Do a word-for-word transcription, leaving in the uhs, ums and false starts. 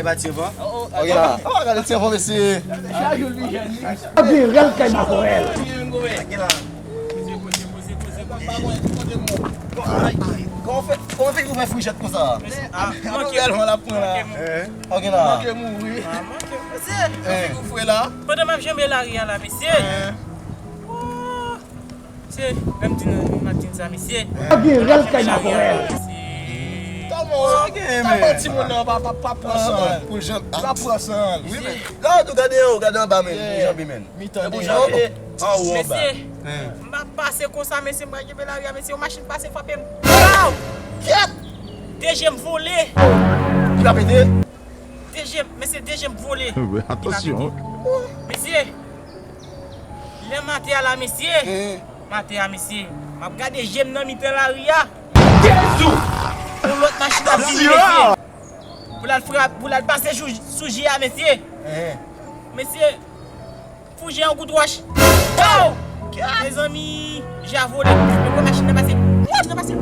E pa ti anvan. Ok la. Oh, gade ti anvan, mesye. Chak jou l pi jèn, wi. Gen rèl kay Makorèl. Ok la. Kòman fè, kòman fè ki ou fè frijèt konsa? Ah, manke, rèlman l ap pran la. Manke mouri. Ok la. Manke mouri. Mesye, ou fre la. Pandan m ap janbe lari a la, mesye. Woo! Mesye, lè m di nou matin sa, mesye. Gen rèl kay Makorèl. Mesye. Tòmò, tòmò timoun nan pa, pa, pa pran san l. Pou jan, pa pran san l. Wi, men. Gade, gade anwo, gade anba, men. Pou janbe, men. Mitan pou deja. Janbe. Anwo, anba. Mesye, m pa pase konsa, mesye, m pral kenbe lari a, mesye, yon machin pase frape m. Pow! Kèt! De je m vole. Li pa pete? De je m, mesye, de je m vole. Atansyon. Mesye, lè m atè a la, mesye. M atè a, mesye. M ap gade je m nan mitan lari a. Jezi! Yon lòt machin ap vini, mesye. Pou l al frap, pou l al pase sou, sou je a, mesye. Mesye, fou je an kout wòch. Pow! Mezanmi, je a vole. Men pran machin nan pase. Wouch, nan pase.